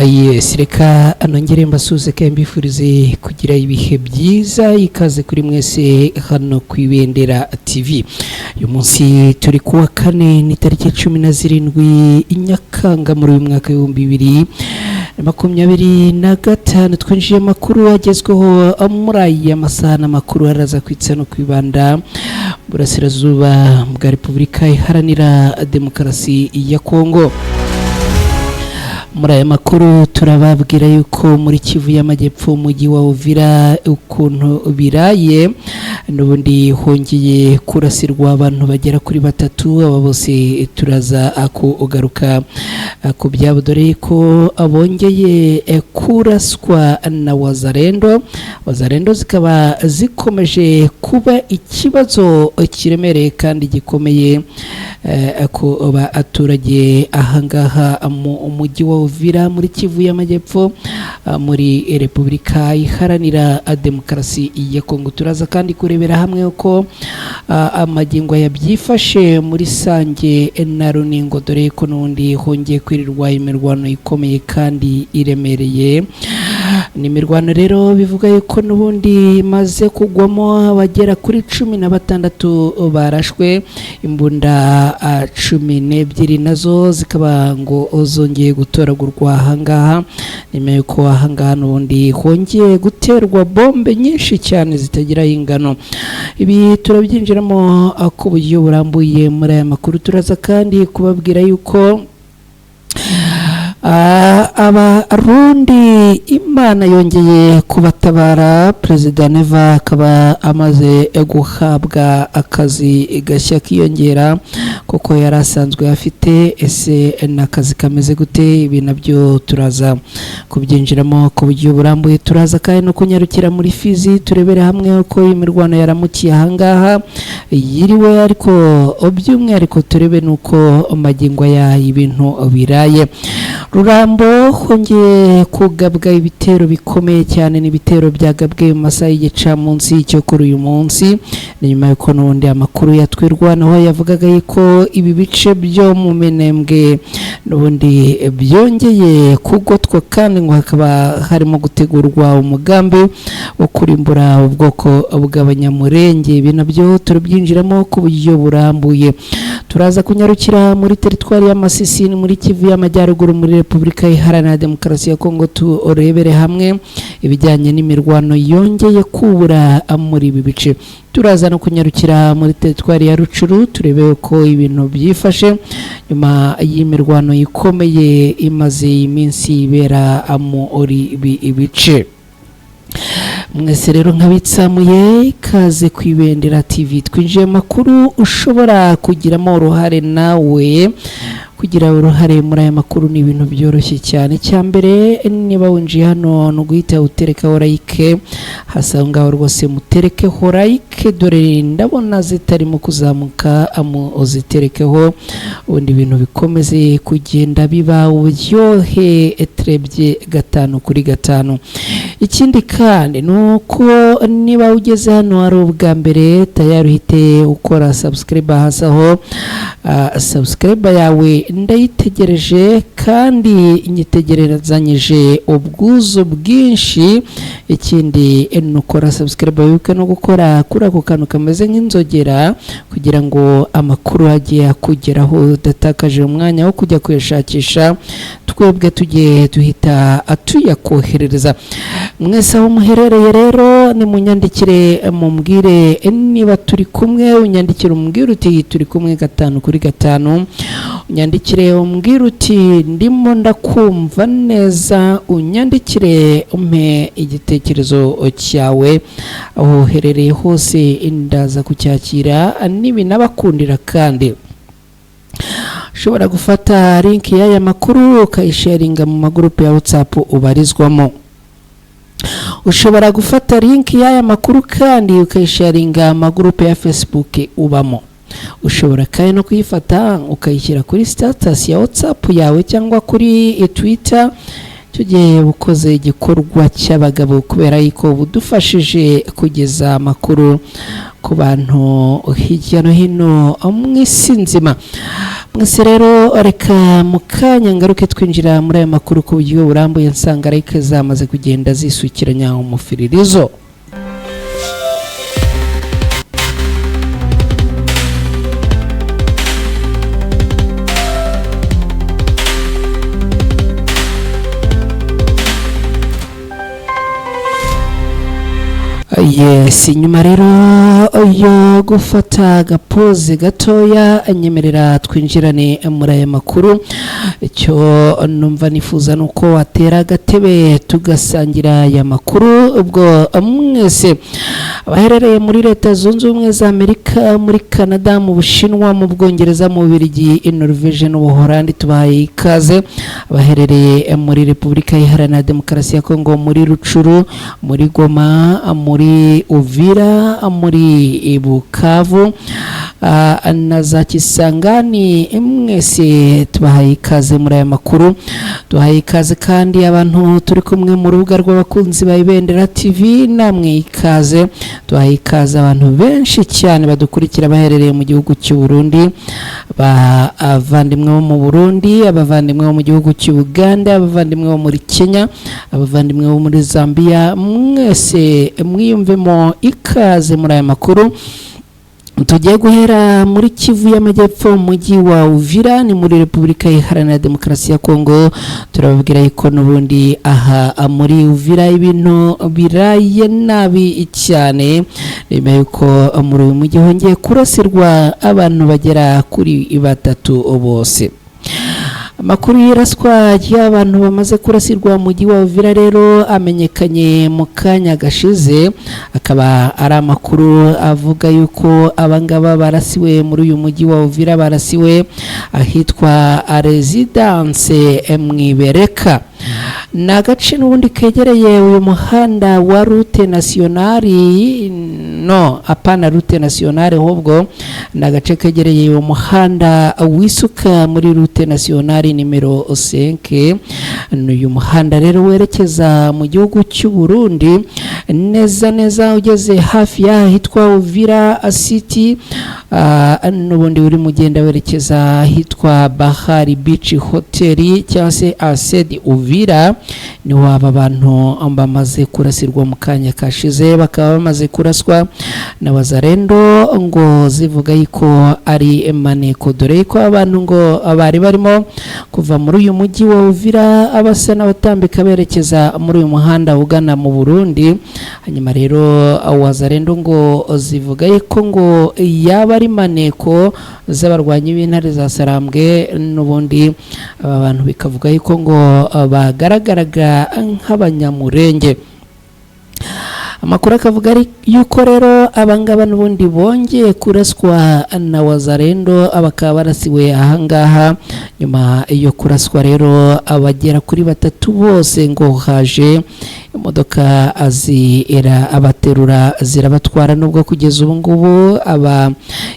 Yes, reka nongere mbasuhuze kandi mbifurize kugira ibihe byiza. Ikaze kuri mwese hano ku Ibendera TV. Uyu munsi turi kuwa kane, ni tariki 17 Nyakanga muri uyu mwaka w'2025. Twinjiye amakuru agezweho muri aya masaha, n'amakuru araza kwitsa no kwibanda Burasirazuba bwa Repubulika Iharanira Demokarasi ya Kongo. Muri aya makuru turababwira yuko muri Kivu y'Amajyepfo, umujyi wa Uvira, ukuntu biraye, n'ubundi hongeye kurasirwa abantu bagera kuri batatu. Aba bose turaza kugaruka ku byabo, dore ko bongeye kuraswa na Wazalendo. Wazalendo zikaba zikomeje kuba ikibazo kiremereye kandi gikomeye ku baturage ahangaha mu mujyi wa Uvira muri Kivu y'Amajyepfo, muri Repubulika Iharanira Demokarasi ya Kongo. Turaza kandi kurebera hamwe uko amagingo yabyifashe muri Sange na Runingo, dore ko n'ubundi hongeye kwirirwa imirwano ikomeye kandi iremereye. Ni imirwano rero bivuga yuko n'ubundi imaze kugwamo abagera kuri 16 barashwe imbunda, 12 nazo zikaba ngo zongeye gutoragurwa ahangaha, nyuma yuko ahangaha n'ubundi hongeye guterwa bombe nyinshi cyane zitagira ingano. Ibi turabyinjiramo ku buryo burambuye muri aya makuru. Turaza kandi kubabwira yuko Abarundi Imana yongeye kubatabara, Perezida Neva akaba amaze guhabwa akazi gashya kiyongera kuko yari asanzwe afite. Ese ni akazi kameze gute? Ibi nabyo turaza kubyinjiramo ku buryo burambuye. Turaza kandi no kunyarukira muri Fizi, turebere hamwe uko imirwano yaramukiye ahangaha yiriwe, ariko by'umwihariko turebe n'uko magingo aya ibintu biraye. Rurambo hongeye kugabwa ibitero bikomeye cyane, n'ibitero byagabwe mu masaha y'igicamunsi cyo kuri uyu munsi. Ni nyuma y'uko n'ubundi amakuru yatwirwanaho yavugaga yuko ibi bice byo mu Minembwe n'ubundi byongeye kugotwa, kandi ngo hakaba harimo gutegurwa umugambi wo kurimbura ubwoko bw'Abanyamurenge. Ibi nabyo turabyinjiramo ku buryo burambuye. Turaza kunyarukira muri teritwari y'Amasisi, ni muri Kivu y'Amajyaruguru, muri Repubulika Iharanira Demokarasi ya Kongo, turebere hamwe ibijyanye n'imirwano yongeye kubura muri ibi bice. Turaza no kunyarukira muri teritwari ya Rucuru, turebe uko ibintu byifashe nyuma y'imirwano ikomeye imaze iminsi ibera muri ibi bice. Mwese rero nkabitsamuye, ikaze ku Ibendera TV. Twinjiye amakuru ushobora kugiramo uruhare nawe. Kugira uruhare muri aya makuru ni ibintu byoroshye cyane. Icya mbere, niba winjiye hano, ni uguhita uterekaho like hasi aho ngaho. Rwose muterekeho like, dore ndabona zitarimo kuzamuka, uziterekeho, ubundi ibintu bikomeze kugenda biba uburyohe turebye gatanu kuri gatanu. Ikindi kandi ni uko niba ugeze hano ari ubwa mbere, tayari uhite ukora subscribe hasi aho. Subscribe yawe ndayitegereje kandi nyitegerezanyije ubwuzu bwinshi. Ikindi, nukora subscribe wibuke no gukora kuri ako kantu kameze nk'inzogera, kugira ngo amakuru agiye akugeraho udatakaje umwanya wo kujya kuyashakisha, twebwe tugiye duhita tuyakoherereza. Mwese aho muherereye rero, nimunyandikire mumbwire niba turi kumwe. Unyandikire umbwire uti turi kumwe gatanu kuri gatanu. Unyandikire umbwire uti ndimo ndakumva neza. Unyandikire umpe igitekerezo cyawe aho uherereye hose, ndaza kucyakira nibinabakundira. Kandi ushobora gufata link y'aya makuru ukayisharinga mu magurupe ya WhatsApp ubarizwamo. Ushobora gufata link y'aya makuru kandi ukayisharinga amagurupe ya Facebook ubamo. Ushobora kandi no kuyifata ukayishyira kuri status ya WhatsApp yawe cyangwa kuri Twitter. Icyo gihe ukoze igikorwa cy'abagabo, kubera yuko budufashije kugeza amakuru ku bantu hirya no hino mu isi nzima. Mwese rero reka mu kanya ngaruke twinjira muri aya makuru ku buryo burambuye, nsanga like zamaze kugenda zisukiranya umufiririzo. Yes, nyuma rero yo gufata agapoze gatoya, nyemerera twinjirane muri aya makuru. Icyo numva nifuza ni uko watera agatebe tugasangira aya makuru. Ubwo mwese abaherereye muri Leta Zunze Ubumwe za Amerika, muri Canada, mu Bushinwa, mu Bwongereza, mu Bubiligi, Norvege n'Ubuholandi, tubahaye ikaze. Abaherereye muri Repubulika Iharanira Demokarasi ya Kongo, muri Rucuru, muri Goma, muri Uvira, muri Bukavu na za Kisangani, mwese tubahaye ikaze muri aya makuru. Duhaye ikaze kandi abantu turi kumwe mu rubuga rw'abakunzi ba Ibendera TV, namwe ikaze. Duhaye ikaze abantu benshi cyane badukurikira baherereye mu gihugu cy'u Burundi, abavandimwe bo mu Burundi, abavandimwe bo mu gihugu cy'u Buganda, abavandimwe bo muri Kenya, abavandimwe bo muri Zambia, mwese mwiyumvemo ikaze muri aya makuru. Tugiye guhera muri Kivu y'Amajyepfo, mu mujyi wa Uvira, ni muri Repubulika Iharanira Demokarasi ya Kongo. Turababwira yuko n'ubundi aha muri Uvira ibintu biraye nabi cyane, nyuma yuko muri uyu mujyi hongeye kurasirwa abantu bagera kuri batatu bose. Amakuru y'iraswa ry'abantu bamaze kurasirwa mu mujyi wa Uvira rero amenyekanye mu kanya gashize, akaba ari amakuru avuga yuko abangaba barasiwe muri uyu mujyi wa Uvira, barasiwe ahitwa Residence Mwibereka. Ni agace n'ubundi kegereye uyu muhanda wa route nationale, no apana route nationale, ahubwo ni agace kegereye uyu muhanda wisuka muri route nationale nimero 5. Ni uyu muhanda rero werekeza mu gihugu cy'u Burundi neza neza, ugeze hafi y'ahitwa Uvira City, n'ubundi uri mugenda werekeza ahitwa Bahari Beach Hotel cyangwa se Asedi Uvira, niho aba bantu bamaze kurasirwa mu kanya kashize, bakaba bamaze kuraswa na Wazalendo ngo zivuga yuko ari maneko, dore ko abantu ngo bari barimo kuva muri uyu mujyi wa Uvira abasa n'abatambika berekeza muri uyu muhanda ugana mu Burundi. Hanyuma rero Wazalendo ngo zivuga yuko ngo yaba ari maneko z'abarwanyi b'intare za Sarambwe, n'ubundi aba bantu bikavuga yuko ngo bagaragaraga nk'abanyamurenge. Amakuru akavuga yuko rero abangaba n'ubundi bongeye kuraswa na Wazalendo, bakaba barasiwe ahangaha. Nyuma yo kuraswa rero abagera kuri batatu bose ngo haje imodoka azira abaterura zirabatwara, nubwo kugeza ubu ngubu aba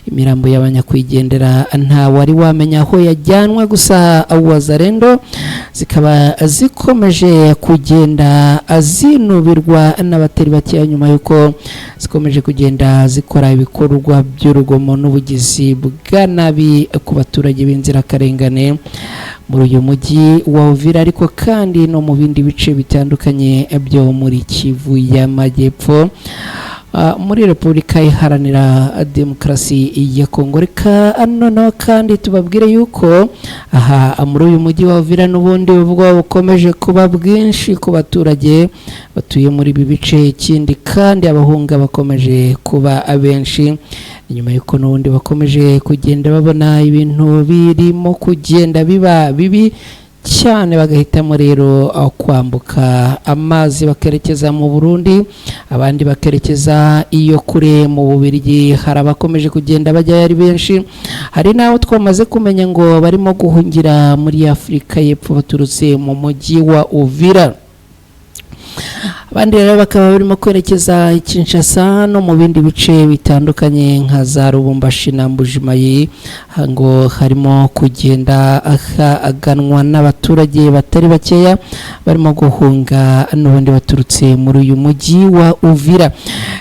imirambo y'abanyakwigendera nta wari wamenya aho yajyanwe. Gusa Wazalendo zikaba zikomeje kugenda zinubirwa n'abatari bakeya nyuma yuko zikomeje kugenda zikora ibikorwa by'urugomo n'ubugizi bwa nabi ku baturage b'inzirakarengane muri uyu mujyi wa Uvira, ariko kandi no mu bindi bice bitandukanye byo muri Kivu y'Amajyepfo, muri Repubulika Iharanira Demokarasi ya Kongo. Reka noneho kandi tubabwire yuko aha muri uyu mujyi wa Uvira n'ubundi ubwoba bukomeje kuba bwinshi ku baturage batuye muri ibi bice, ikindi kandi abahunga bakomeje kuba abenshi nyuma yuko n'ubundi bakomeje kugenda babona ibintu birimo kugenda biba bibi cyane, bagahitamo rero kwambuka amazi bakerekeza mu Burundi, abandi bakerekeza iyo kure mu Bubiligi. Hari abakomeje kugenda bajyayo ari benshi, hari n'abo twamaze kumenya ngo barimo guhungira muri Afurika y'Epfo baturutse mu mujyi wa Uvira. Abandi rero bakaba barimo kwerekeza i Kinshasa no mu bindi bice bitandukanye nka za Lubumbashi na Mbujimayi, ngo harimo kugenda haganwa n'abaturage batari bakeya barimo guhunga n'ubundi baturutse muri uyu mujyi wa Uvira.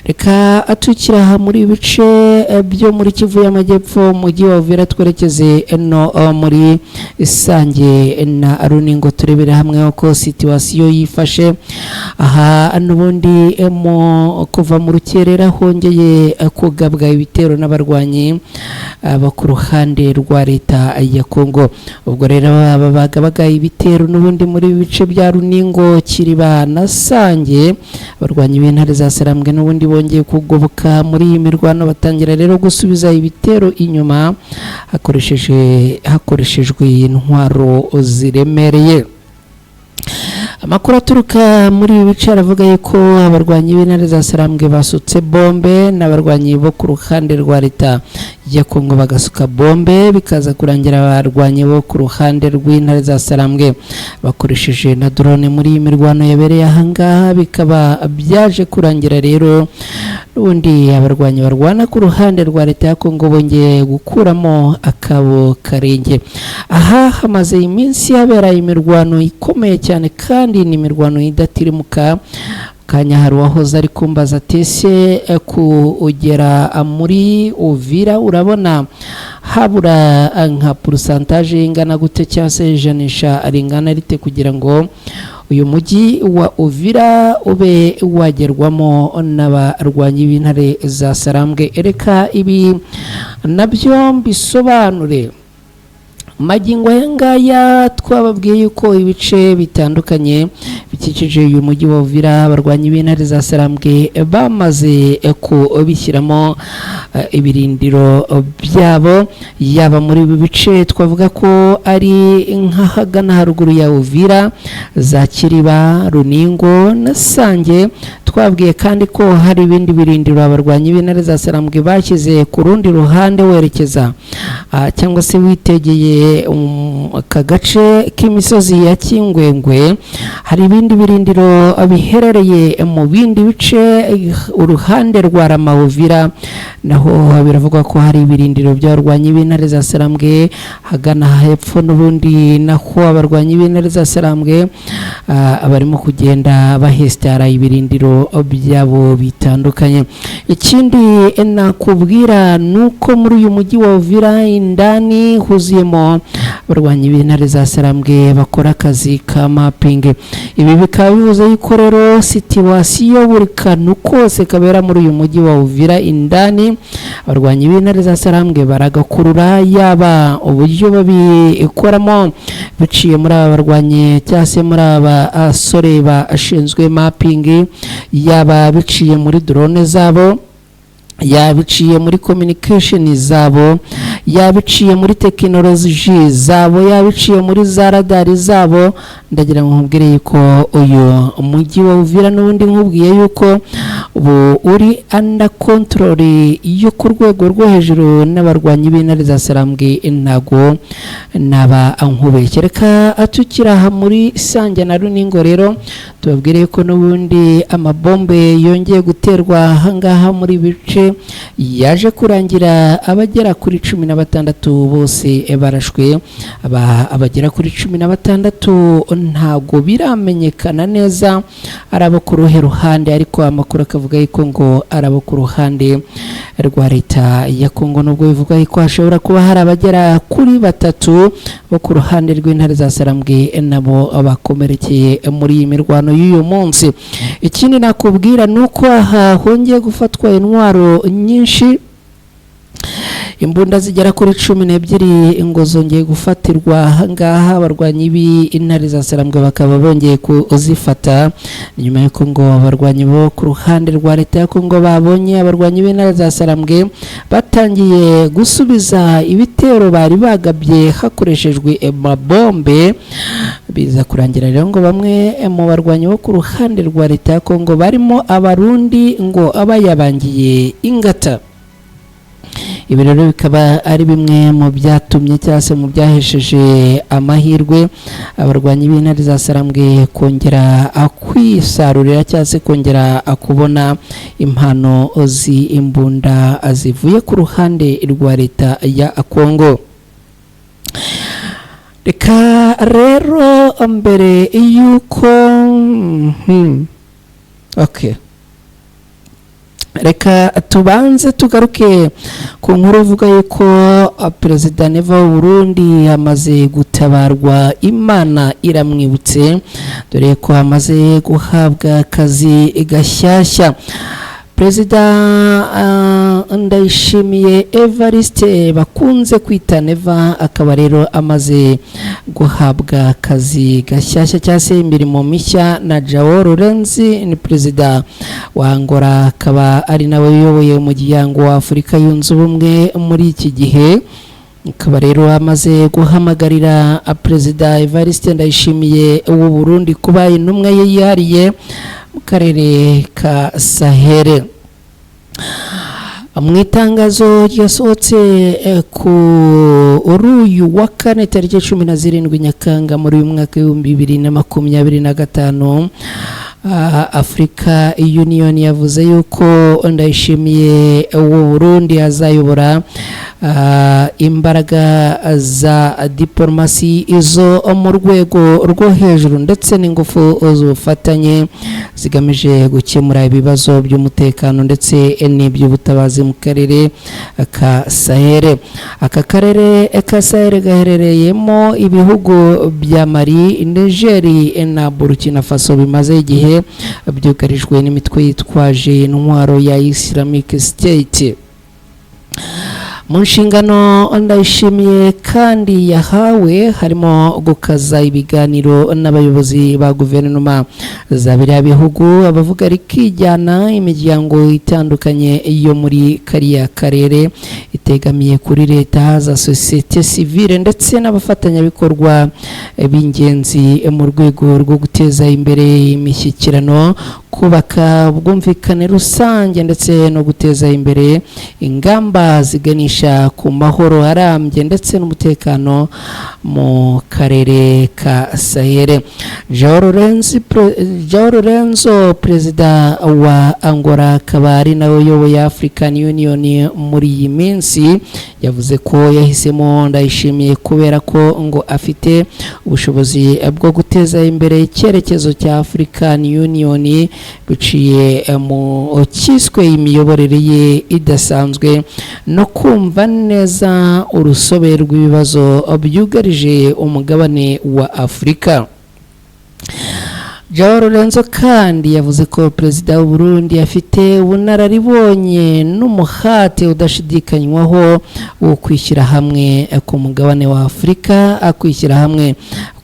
Reka atukira aha muri ibice byo muri Kivu y'Amajyepfo, umujyi wa Uvira, twerekeze no muri Sange na Runingo, turebere hamwe uko situation yifashe aha. N'ubundi kuva mu rukerera hongeye kugabwa ibitero n'abarwanyi bo ku ruhande rwa leta ya Kongo. Ubwo rero aba bagabaga ibitero n'ubundi muri bice bya Runingo, Kiriba na Sange. Abarwanyi b'intare za Sarambwe n'ubundi bongeye kugoboka muri iyi mirwano, batangira rero gusubiza ibitero inyuma hakoreshejwe intwaro ziremereye. Amakuru aturuka muri ibi bice aravuga yuko abarwanyi b'intare za Sarambwe basutse bombe, n'abarwanyi bo ku ruhande rwa leta ya Kongo bagasuka bombe, bikaza kurangira abarwanyi bo ku ruhande rw'intare za Sarambwe bakoresheje na drone muri iyi mirwano yabereye ahangaha. Bikaba byaje kurangira rero n'ubundi abarwanyi barwana ku ruhande rwa leta ya Kongo bongeye gukuramo akabo karenge. Aha hamaze iminsi habera imirwano ikomeye cyane, kandi ni imirwano idatirimuka. Kanya hari uwahoze ari kumbaza ati: "Ese kugera muri Uvira urabona habura nka pourcentage ingana gute, cyangwa se ijanisha ringana rite, kugira ngo uyu mujyi wa Uvira ube wagerwamo n'abarwanyi b'intare za Sarambwe?" Reka ibi nabyo mbisobanure. Magingo aya ngaya twababwiye yuko ibice bitandukanye bikikije uyu mujyi wa Uvira abarwanyi b'intare za Sarambwe bamaze kubishyiramo ibirindiro byabo, yaba muri ibi bice twavuga ko ari nk'ahagana haruguru ya Uvira, za Kiriba, Runingo na Sange. Twabwiye kandi ko hari ibindi birindiro abarwanyi b'intare za Sarambwe bashyize ku rundi ruhande, werekeza cyangwa se witegeye aka gace k'imisozi ya Kingwengwe. Hari ibindi birindiro biherereye mu bindi bice uruhande rwa Ramawuvira, naho biravugwa ko hari ibirindiro by'abarwanyi b'intare za Sarambwe. Hagana hepfo n'ubundi naho abarwanyi b'intare za Sarambwe barimo kugenda bahesitara ibirindiro byabo bitandukanye. Ikindi nakubwira ni uko muri uyu mujyi wa Uvira indani huzuyemo abarwanyi b'intare za Sarambwe bakora akazi ka mapping. Ibi bikaba bivuze yuko rero situation, buri kantu kose kabera muri uyu mujyi wa Uvira indani, abarwanyi b'intare za Sarambwe baragakurura, yaba uburyo babikoramo biciye muri aba barwanyi cyangwa se muri aba basore bashinzwe mapping, yaba biciye muri drone zabo, yabiciye muri communication zabo, yabiciye muri tekinoloji zabo, yabiciye muri za radari zabo. Ndagira ngo nkubwire yuko uyu mujyi wa Uvira n'ubundi nkubwiye yuko ubu uri under control yo ku rwego rwo hejuru n'abarwanyi b'intare za Sarambwe, ntago naba nkubeshye. Reka atukira aha muri Sange na Runingo rero tubabwire yuko n'ubundi amabombe yongeye guterwa ahangaha muri bice, yaje kurangira abagera kuri 16 bose barashwe. Abagera kuri 16 ntago biramenyekana neza ari abo ku ruhe ruhande, ariko amakuru akavuga yuko ngo ari abo ku ruhande rwa leta ya Kongo, nubwo bivuga yuko hashobora kuba hari abagera kuri batatu bo ku ruhande rw'intare za Sarambwe nabo bakomerekeye muri iyi mirwano y'uyu munsi. Ikindi nakubwira ni uko aha hongeye gufatwa intwaro nyinshi, imbunda zigera kuri 12 ngo zongeye gufatirwa ahangaha, abarwanyi b'intare za Sarambwe bakaba bongeye kuzifata nyuma y'uko ngo abarwanyi bo ku ruhande rwa leta ya Kongo babonye abarwanyi b'intare za Sarambwe batangiye gusubiza ibitero bari bagabye hakoreshejwe amabombe. Biza kurangira rero ngo bamwe mu barwanyi bo ku ruhande rwa leta ya Kongo barimo Abarundi ngo abayabangiye ingata. Ibi rero bikaba ari bimwe mu byatumye cyangwa se mu byahesheje amahirwe abarwanyi b'intare za Sarambwe kongera kwisarurira cyangwa se kongera kubona impano z'imbunda zivuye ku ruhande rwa leta ya Kongo. Reka rero mbere y'uko okay, reka tubanze tugaruke ku nkuru ivuga yuko Perezida Neva w'u Burundi amaze gutabarwa, Imana iramwibutse, dore ko amaze guhabwa akazi gashyashya. Perezida Ndayishimiye Evariste bakunze kwita Neva akaba rero amaze guhabwa akazi gashyashya cyangwa se imirimo mishya na João Lourenço, ni perezida wa Angola, akaba ari nawe uyoboye umuryango wa Afurika Yunze Ubumwe muri iki gihe. Akaba rero amaze guhamagarira Perezida Evariste Ndayishimiye w'u Burundi kuba intumwa ye yihariye mu karere ka Sahel. Mu itangazo ryasohotse kuri uyu wa kane tariki 17 Nyakanga muri uyu mwaka w'2025, Africa Union yavuze yuko Ndayishimiye w'u Burundi azayobora imbaraga za diplomasi izo mu rwego rwo hejuru ndetse n'ingufu z'ubufatanye zigamije gukemura ibibazo by'umutekano ndetse n'iby'ubutabazi mu karere ka Sahel. Aka karere ka Sahel gaherereyemo ibihugu bya Mali, Niger na Burkina Faso bimaze igihe byugarijwe n'imitwe yitwaje intwaro ya Islamic State. Mu nshingano Ndayishimiye kandi yahawe harimo gukaza ibiganiro n'abayobozi ba guverinoma za biriya bihugu, abavuga rikijyana, imiryango itandukanye yo muri kariya karere itegamiye kuri leta, za sosiyete sivile ndetse n'abafatanyabikorwa b'ingenzi mu rwego rwo guteza imbere imishyikirano, kubaka ubwumvikane rusange ndetse no guteza imbere ingamba ziganisha ku mahoro arambye ndetse n'umutekano mu karere ka Sahel. João Lourenço, perezida wa Angola akaba ari nawe uyoboye African Union muri iyi minsi, yavuze ko yahisemo Ndayishimiye kubera ko ngo afite ubushobozi bwo guteza imbere icyerekezo cya African Union biciye mu cyiswe imiyoborere ye idasanzwe no kumva neza urusobe rw'ibibazo byugarije umugabane wa Afurika. João Lourenço kandi yavuze ko perezida w'u Burundi afite ubunararibonye n'umuhate udashidikanywaho wo kwishyira hamwe ku mugabane wa Afurika, kwishyira hamwe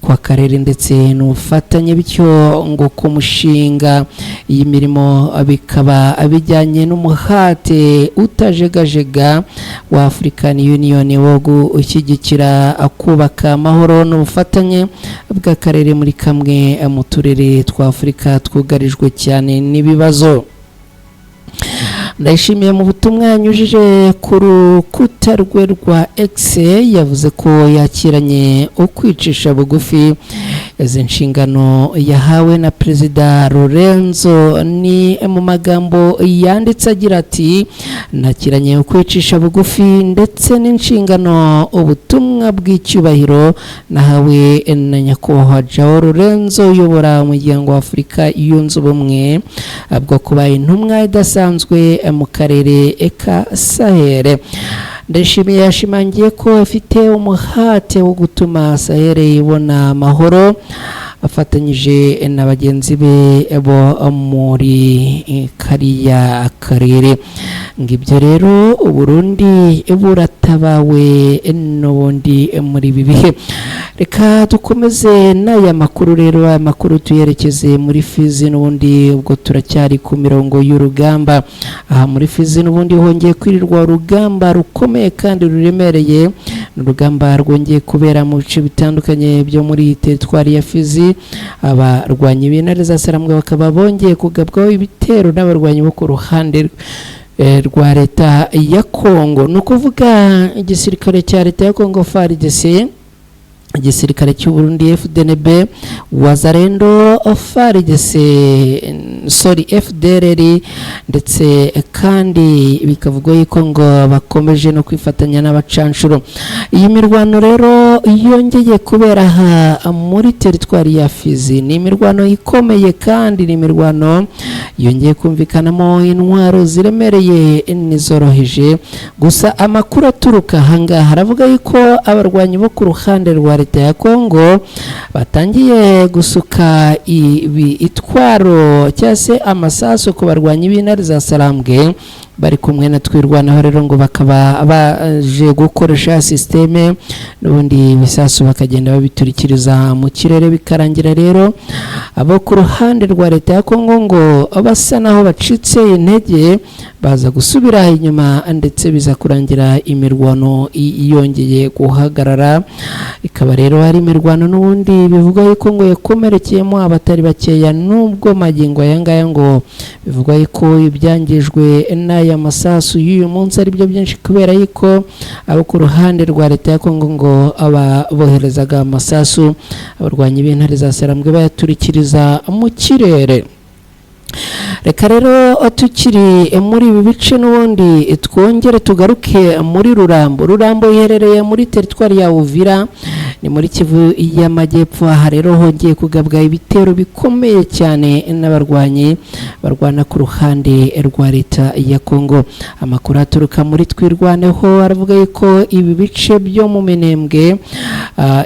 kw'akarere ndetse n'ubufatanye, bityo ngo ku mushinga iyi mirimo bikaba bijyanye n'umuhate utajegajega wa African Union wo gushyigikira kubaka amahoro n'ubufatanye bw'akarere muri kamwe mu turere twa Afurika twugarijwe cyane n'ibibazo. Ndayishimiye mu butumwa yanyujije ku rukuta rwe rwa X yavuze ko yakiranye ukwicisha bugufi izi nshingano yahawe na Perezida Lourenço. Ni mu magambo yanditse agira ati: "Nakiranye ukwicisha bugufi ndetse n'inshingano ubutumwa bw'icyubahiro nahawe na Nyakubahwa João Lourenço uyobora umuryango wa Afurika Yunze Ubumwe bwo kuba intumwa idasanzwe mu karere ka Sahel." Ndayishimiye yashimangiye ko afite umuhate wo gutuma Sahel ibona amahoro afatanyije na bagenzi be bo muri kariya karere. Ngibyo rero, Uburundi buratabawe n'ubundi muri ibi bihe. Reka dukomeze n'aya makuru rero, aya makuru tuyerekeze muri Fizi n'ubundi, ubwo turacyari ku mirongo y'urugamba. Aha muri Fizi n'ubundi hongeye kwirirwa urugamba rukomeye kandi ruremereye. Ni urugamba rwongeye kubera mu bice bitandukanye byo muri teritwari ya Fizi. Abarwanyi b'intare za Sarambwe bakaba bongeye kugabwaho ibitero n'abarwanyi bo ku ruhande rwa leta ya Kongo, ni ukuvuga igisirikare cya leta ya Kongo FARDC, igisirikare cy'u Burundi FDNB, Wazalendo, FARDC, sorry, FDLR, ndetse kandi bikavugwa yuko ngo bakomeje no kwifatanya n'abacanshuro. Iyi mirwano rero yongeye kubera aha muri teritwari ya Fizi ni imirwano ikomeye, kandi ni imirwano yongeye kumvikanamo intwaro ziremereye n'izoroheje. Gusa amakuru aturuka ahangaha aravuga yuko abarwanyi bo ku ruhande rwa leta ya Kongo batangiye gusuka ibi itwaro cyangwa se amasasu ku barwanyi b'intare za Sarambwe bari kumwe na Twirwanaho. Rero ngo bakaba baje gukoresha sisiteme n'ubundi ibisasu bakagenda babiturikiriza mu kirere, bikarangira rero abo ku ruhande rwa leta ya Kongo ngo basa naho bacitse intege, baza gusubira inyuma, ndetse biza kurangira imirwano yongeye guhagarara. Ikaba rero ari imirwano n'ubundi bivugwa yuko ngo yakomerekeyemo abatari bakeya, nubwo magingo aya ngaya ngo bivugwa yuko ibyangijwe n'aya masasu y'uyu munsi ari byo byinshi, kubera yuko abo ku ruhande rwa leta ya Kongo ngo aba boherezaga amasasu, abarwanyi b'intare za Sarambwe bayaturikiriza mu kirere. Reka rero tukiri muri ibi bice n'ubundi twongere tugaruke muri Rurambo. Rurambo iherereye muri teritwari ya Uvira, ni muri Kivu y'Amajyepfo. Aha rero hongeye kugabwa ibitero bikomeye cyane n'abarwanyi barwana ku ruhande rwa leta ya Kongo. Amakuru aturuka muri Twirwaneho aravuga yuko ibi bice byo mu Minembwe,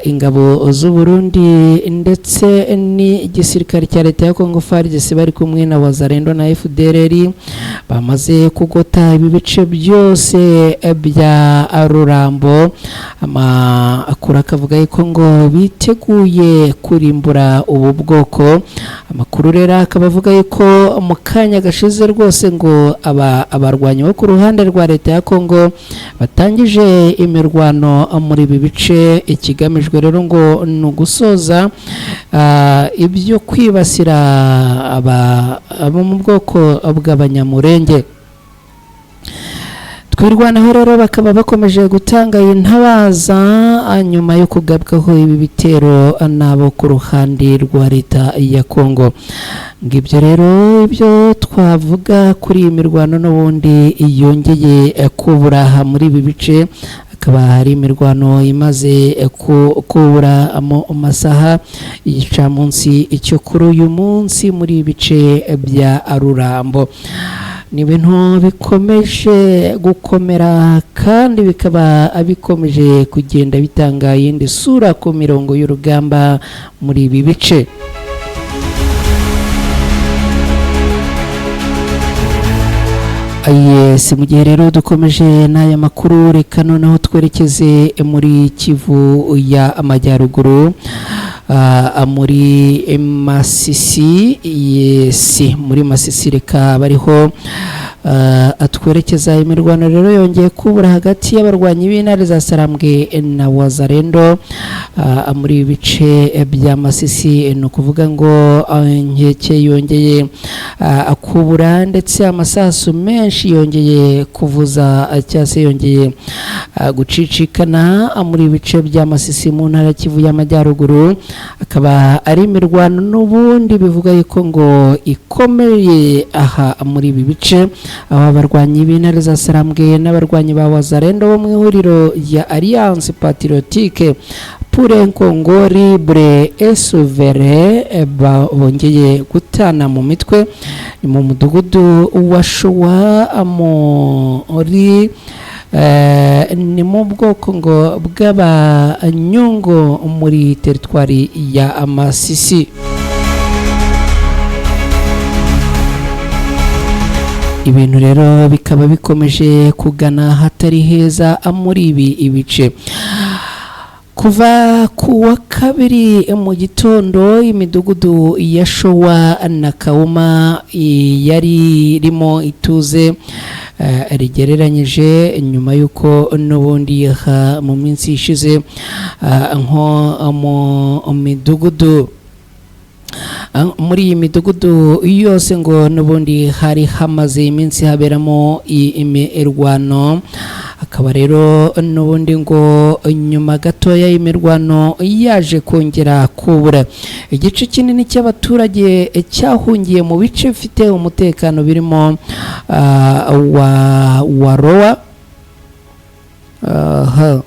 ingabo z'u Burundi ndetse n'igisirikare cya leta ya Kongo FARDC bari kumwe na Wazalendo na FDLR bamaze kugota ibi bice byose bya Rurambo. Amakuru akavuga yuko ngo biteguye kurimbura ubu bwoko. Amakuru rero akaba avuga yuko mu kanya gashize rwose ngo aba abarwanyi bo ku ruhande rwa leta ya Kongo batangije imirwano muri ibi bice. Ikigamijwe rero ngo ni ugusoza ibyo kwibasira abo mu bwoko bw'Abanyamurenge. Twirwanaho rero bakaba bakomeje gutanga intabaza nyuma yo kugabwaho ibi bitero n'abo ku ruhande rwa leta ya Kongo. Ngibyo rero ibyo twavuga kuri iyi mirwano n'ubundi yongeye kubura aha muri ibi bice. Akaba hari imirwano imaze kubura mu masaha y'igicamunsi icyo kuri uyu munsi muri ibi bice bya Rurambo. Ni ibintu bikomeje gukomera kandi bikaba bikomeje kugenda bitanga iyindi sura ku mirongo y'urugamba muri ibi bice. Yes, mu gihe rero dukomeje n'aya makuru, reka noneho twerekeze muri Kivu ya Amajyaruguru, muri Masisi. Yes, muri Masisi reka bariho atwerekeza. Imirwano rero yongeye kubura hagati y'abarwanyi b'intare za Sarambwe na Wazalendo muri ibi bice bya Masisi. Ni ukuvuga ngo inkeke yongeye kubura, ndetse amasasu menshi yongeye kuvuza cyangwa se yongeye gucicikana muri ibi bice bya Masisi mu ntara ya Kivu y'Amajyaruguru. Akaba ari imirwano n'ubundi bivuga yuko ngo ikomeye aha muri ibi bice, aho abarwanyi b'intare za Sarambwe n'abarwanyi ba Wazalendo bo mu ihuriro rya Alliance Patriotique pour un Congo Libre et Souverain bongeye gutana mu mitwe. Ni mu mudugudu wa Shuwa muri ni mu bwoko ngo bw'Abanyungu muri teritwari ya Masisi. Ibintu rero bikaba bikomeje kugana ahatari heza muri ibi ibice. Kuva ku wa kabiri mu gitondo, imidugudu ya Showa na Kawuma yari irimo ituze rigereranyije, nyuma y'uko n'ubundi mu minsi ishize nko mu midugudu Muri iyi midugudu yose ngo n'ubundi hari hamaze iminsi haberamo imirwano. Akaba rero n'ubundi ngo nyuma gatoya y'imirwano yaje kongera kubura, igice kinini cy'abaturage cyahungiye mu bice bifite umutekano birimo wa Rowa. Aha.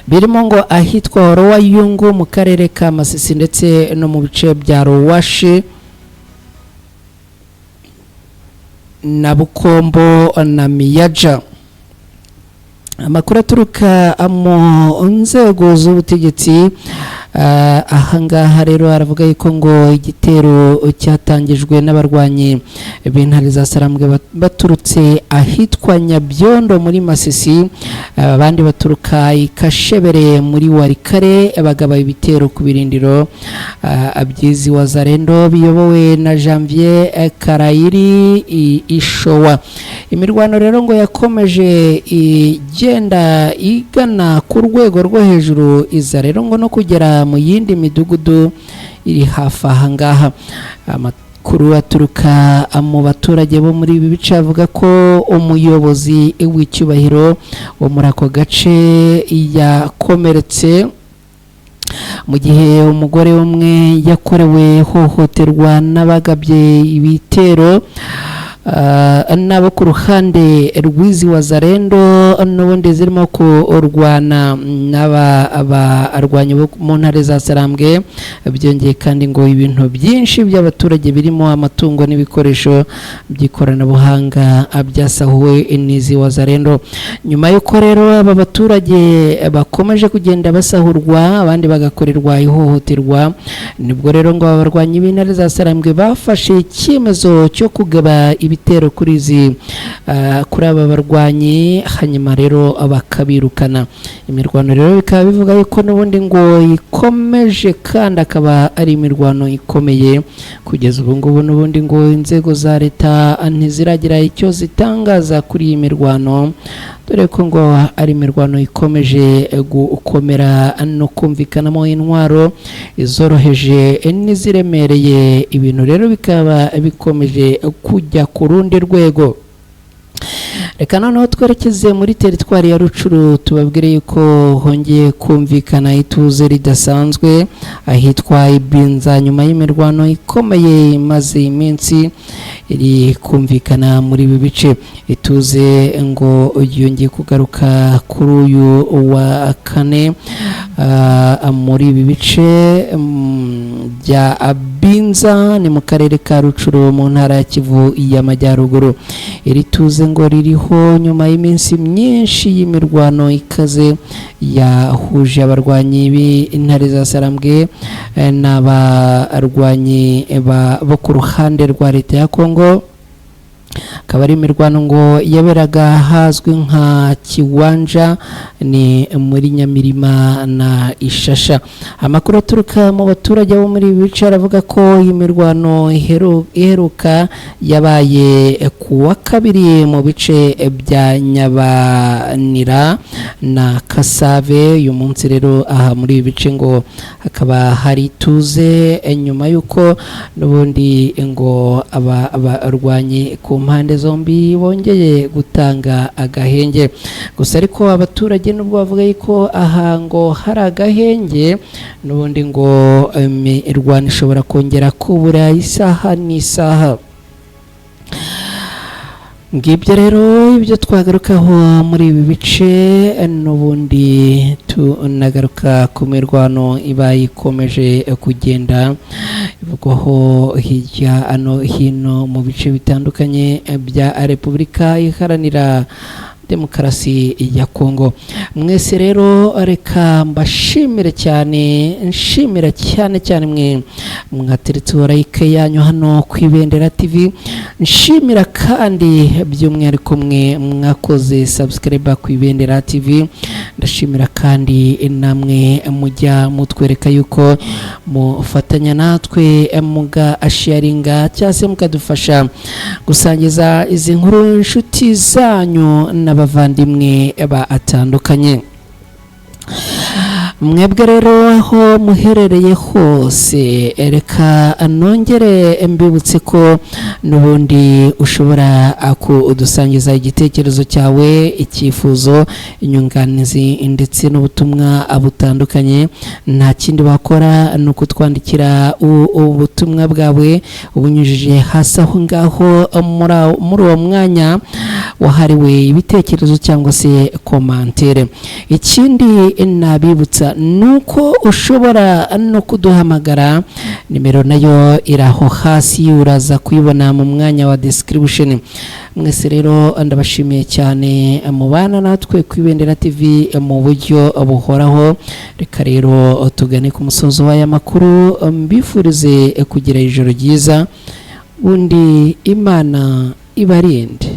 Birimo ngo ahitwa Rowa Yungu mu karere ka Masisi ndetse no mu bice bya Ruwashi na Bukombo na Miyaja. Amakuru aturuka mu nzego z'ubutegetsi ahangaha rero aravuga yuko ngo igitero cyatangijwe n'abarwanyi b'intare za Sarambwe baturutse ahitwa Nyabyondo muri Masisi, abandi baturuka i Kashebere muri Warikare, bagaba ibitero ku birindiro by'izi Wazarendo biyobowe na Janvier Karayiri Ishowa. Imirwano rero ngo yakomeje igenda igana ku rwego rwo hejuru, iza rero ngo no kugera mu yindi midugudu iri hafi aha ngaha. Amakuru aturuka mu baturage bo muri ibi bice avuga ko umuyobozi w'icyubahiro wo muri ako gace yakomeretse, mu gihe umugore umwe yakorewe ihohoterwa n'abagabye ibitero nabo ku ruhande rw'izi Wazarendo n'ubundi zirimo kurwana n'abarwanyi bo mu ntare za Sarambwe. Byongeye kandi ngo ibintu byinshi by'abaturage birimo amatungo n'ibikoresho by'ikoranabuhanga byasahuwe n'izi Wazarendo. Nyuma y'uko rero aba baturage bakomeje kugenda basahurwa, abandi bagakorerwa ihohoterwa, nibwo rero ngo aba barwanyi b'intare za Sarambwe bafashe icyemezo cyo kugaba ibitero kuri izi kuri aba barwanyi, hanyuma rero bakabirukana. Imirwano rero bikaba bivuga yuko n'ubundi ngo ikomeje, kandi akaba ari imirwano ikomeye kugeza ubu ngubu. N'ubundi ngo inzego za leta ntiziragira icyo zitangaza kuri iyi mirwano, dore ko ngo ari imirwano ikomeje gukomera no kumvikanamo intwaro izoroheje n'iziremereye. Ibintu rero bikaba bikomeje kujya ku rundi rwego. Reka noneho twerekeze muri teritwari ya Rucuru, tubabwire yuko hongeye kumvikana ituze ridasanzwe ahitwa Ibinza nyuma y'imirwano ikomeye imaze iminsi iri kumvikana muri ibi bice. Ituze ngo yongeye kugaruka kuri uyu wa kane muri ibi bice bya Binza, ni mu karere ka Rucuru mu ntara ya Kivu y'Amajyaruguru. Iri tuze ngo ririho nyuma y'iminsi myinshi y'imirwano ikaze yahuje abarwanyi b'intare za Sarambwe n'abarwanyi bo ku ruhande rwa leta ya Kongo. Akaba ari imirwano ngo yaberaga ahazwi nka Kiwanja, ni muri Nyamirima na Ishasha. Amakuru aturuka mu baturage bo muri ibi bice aravuga ko iyi mirwano iheruka yabaye ku wa kabiri mu bice bya Nyabanira na Kasave. Uyu munsi rero aha muri ibi bice ngo hakaba hari ituze, nyuma y'uko n'ubundi ngo aba barwanyi ku mpande zombi bongeye gutanga agahenge. Gusa ariko abaturage nubwo bavuga yuko aha ngo hari agahenge, n'ubundi ngo imirwano ishobora kongera kubura isaha n'isaha. Ngibyo rero ibyo twagarukaho muri ibi bice, n'ubundi tunagaruka ku mirwano iba ikomeje kugenda ivugwaho hirya no hino mu bice bitandukanye bya Repubulika Iharanira Demokarasi ya Kongo. Mwese rero reka mbashimire cyane, nshimira cyane cyane mwe mwateretse like yanyu hano ku Ibendera TV, nshimira kandi by'umwihariko mwe mwakoze subscribe ku Ibendera TV. Ndashimira kandi namwe mujya mutwereka yuko mufatanya natwe mugasharinga cyangwa se mukadufasha gusangiza izi nkuru inshuti zanyu n'abavandimwe batandukanye. Mwebwe rero aho muherereye hose, reka nongere mbibutse ko n'ubundi ushobora kudusangiza igitekerezo cyawe, icyifuzo, inyunganizi ndetse n'ubutumwa butandukanye. Nta kindi wakora ni ukutwandikira ubutumwa bwawe ubunyujije hasi aho ngaho muri uwo mwanya wahariwe ibitekerezo cyangwa se commentaire. Ikindi nabibutsa ni uko ushobora no kuduhamagara, nimero nayo iri aho hasi, uraza kuyibona mu mwanya wa description. Mwese rero ndabashimiye cyane mubana natwe ku Ibendera TV mu buryo buhoraho. Reka rero tugane ku musozo w'aya makuru, mbifurize kugira ijoro ryiza, ubundi Imana ibarinde.